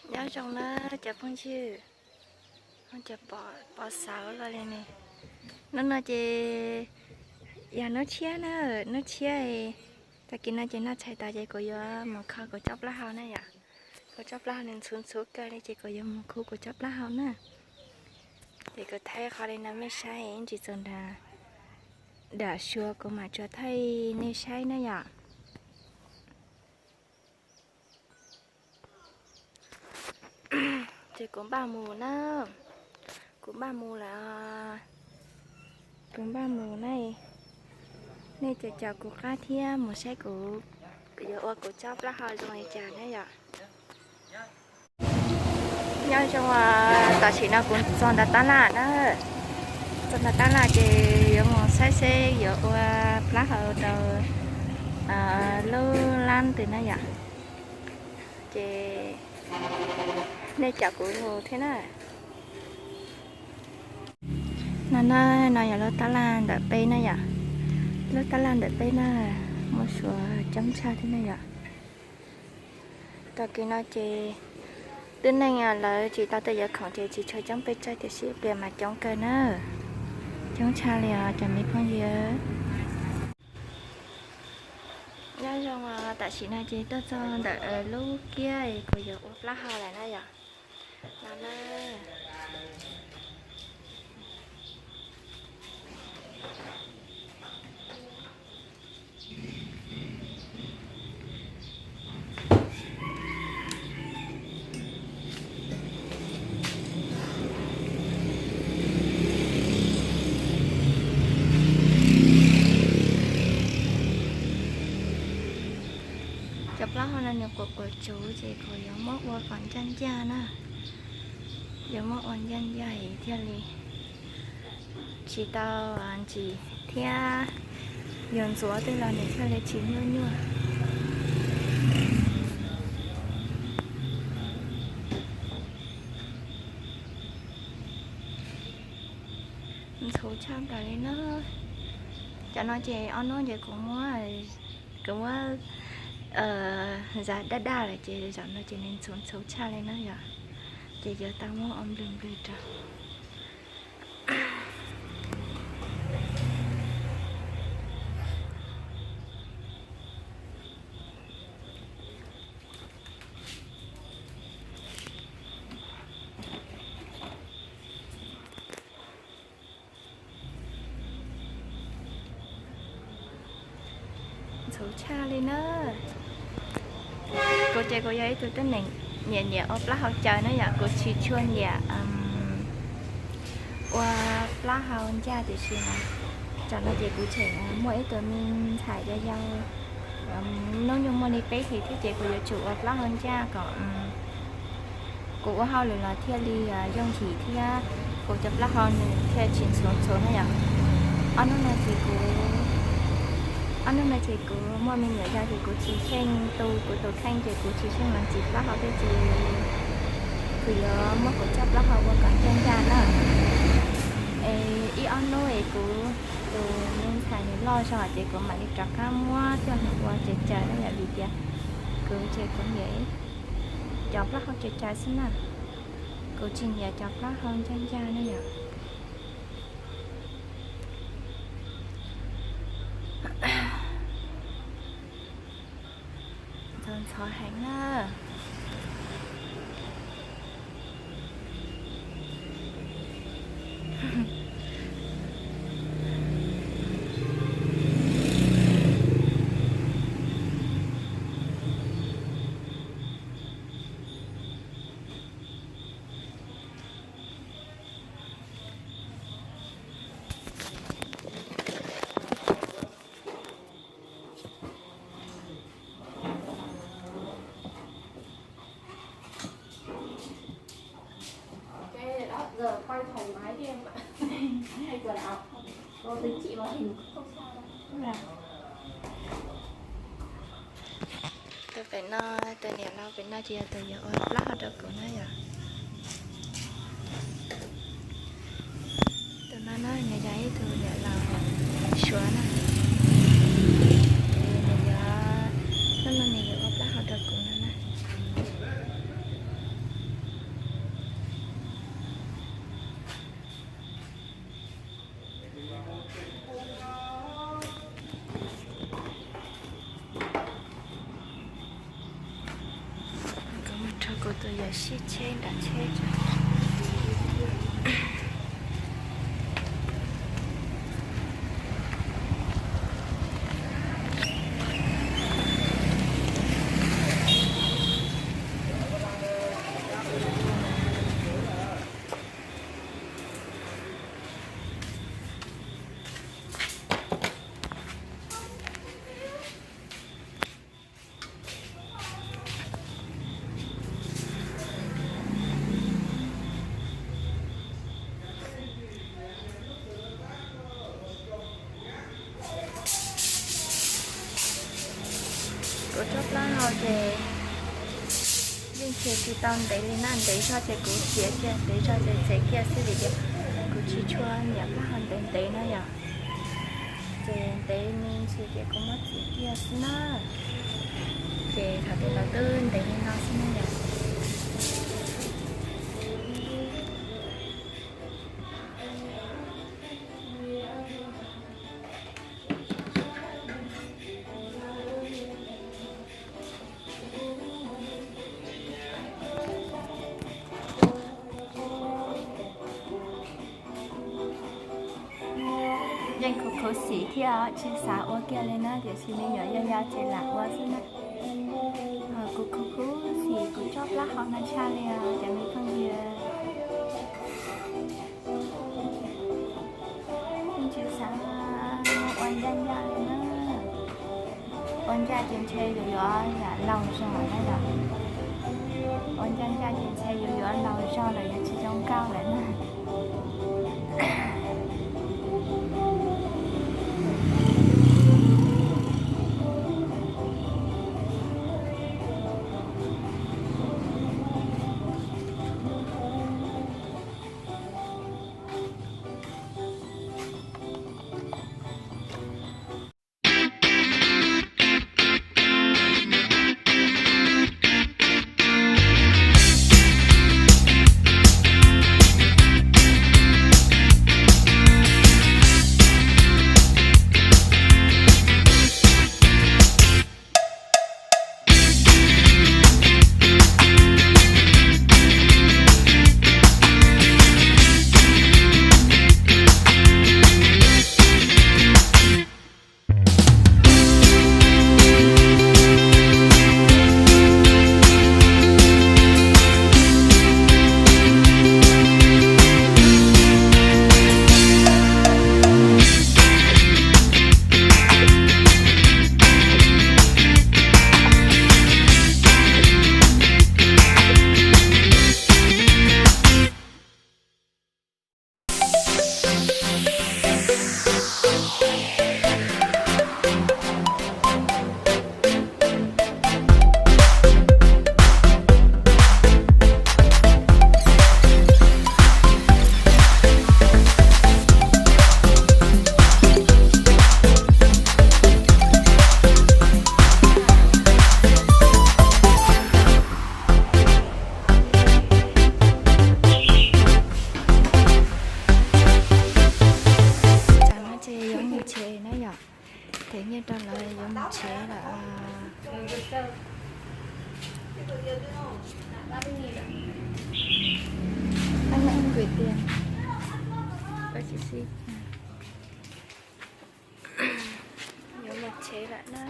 Nyob zoo na cov phooj ywg, cov pom xauv los li ne. Hnub no ces yog hnub tshiab na, hnub tshiab, tag kis no ces noj tshais tas ces kuv yuav mus kho kuv tsob plaub hau na yom. Kuv tsob plaub hau nws ntxhuv ntxhuv kawg li ces kuv yuav mus khu kuv tsob plaub hau na. Ces kuv thaij qhov li no mej saib ntsis txog nram suav kuv mam tsuas thaij nej saib na yom. Ces kuv npaj mus na, kuv npaj mus lawm, kuv npaj mus na. Nej caum caum kuv qab thiab mus saib kuv, kuv yuav ua kuv tsob plaub hau zoo li cas na yom. Nyob zoo, tam sim no kuv txog ntawm tab laj na, txog ntawm tab laj ces yuav mus saib seb yuav ua plaub hau rau lub lab twg na yom. Ces nej caum kuv mus thiab na. No na, no yog lub tab laj ntawm peb na yom. Lub tab laj ntawm peb na, muaj suav coob tshaj thiab na yom. Tag kis no ces tib neeg lawv tsis tau tej yuav khoom ces tsis tshua coob pes tsawg tiam sis pliag mas coob kawg na. Coob tshaj li os cov me phooj ywg. Nyob zoo, tam sim no ces tuaj txog ntawm lub kiab kuv yuav ua plaub hau lawm na yom. No na. Cov plaub hau no nws quav quav tsuv ces kuv yuav muab ua kom ncaj ncaj na. Yuav muab ua ncaj ncaj thiaj li tsis tau ntsim thiab, yuav ntxuav tej los nws thiaj li tsis nyuaj nyuaj. Ntxhuv tshaj plaws li na. Cov no ces ob hnub ces kuv muab, kuv muab zas daj daj lawm ces zaum no ces nws ntxhuv ntxhuv tshaj li na yom. Ces yuav tau muab ua nplwg nplwg rau. Ntxhuv tshaj li na. Kuv ces kuv yog ib tug tib neeg nyiam nyiam ua plaub hau caws na yom, kuv tsis tshua nyiam ua plaub hau ncaj tiam sis mas tam no ces kuv tseem muaj ib tug me ntxhais yau yau, hnub nyoog muaj li peb hlis thiab ces kuv yuav tsum ua plaub hau ncaj kom kuv ua hauj lwm los thiaj li yooj yim thiab kuv cov plaub hau nws thiaj tsis ntxhuav ntxhuav na yom. Ob hnub no ces kuv, ob hnub no ces kuv muaj me nyuam yau ces kuv tsis xyeej tu kuv tus kheej ces kuv tsis xyeej los ntsim plaub hau thiab ces kuv yuav muab kuv tsob plaub hau ua kom ncaj ncaj na. Es ib ob hnub es kuv tus me ntxhais nws loj zog ces kuv mam li rov qab muab coj mus ua caws caws na yom, vim tias kuv ces kuv nyiam cov plaub hau caws caws xwb na. Kuv tsis nyiam cov plaub hau ncaj ncaj na yom. Ntxhov ntxhov heev na. Tus pem no, tus niam laus pem no ces yog tus yuav ua plaub hau rau kuv na yom. Tus no na nws yog ib tug niam laus Suav na. Nws yuav, hnub no nws yuav ua plaub hau rau kuv no na. Kuv tus yawm sij tsheb nram tsheb. Kuv tsob plab no ces yeej txiav tsis tau ntev li na, ntev zog ces kuv txiav kiag, ntev zog ces txiav kiag xwb vim tias kuv tsis tshua nyiam plab hau ntev ntev na yom. Ces ntev me ntsis ces kuv muab txiav kiag xwb na. Ces thaum twg los twb ntev li no xwb na yom. Yeej khuv khuv xim thiab tsis xav ua kiag li na, tiam sis me nyuam yau yau ces lam ua xwb na. Kuv khuv khuv xim kuv tsob plab hau no tshaj li os cov me phooj ywg. Yeej tsis xav ua ncaj ncaj li na. Ua ncaj ces ntshe yuav yuav yam laus zog na yom. Ua ncaj ncaj ces ntshe yuav yuav laus zog lawm yuav tsis zoo nkauj lawm na. Tam no ces yuav mus tsev na yom. Ces nyiaj rau lawv yuav mus tsev lawm. Yuav mus tsev lawm na.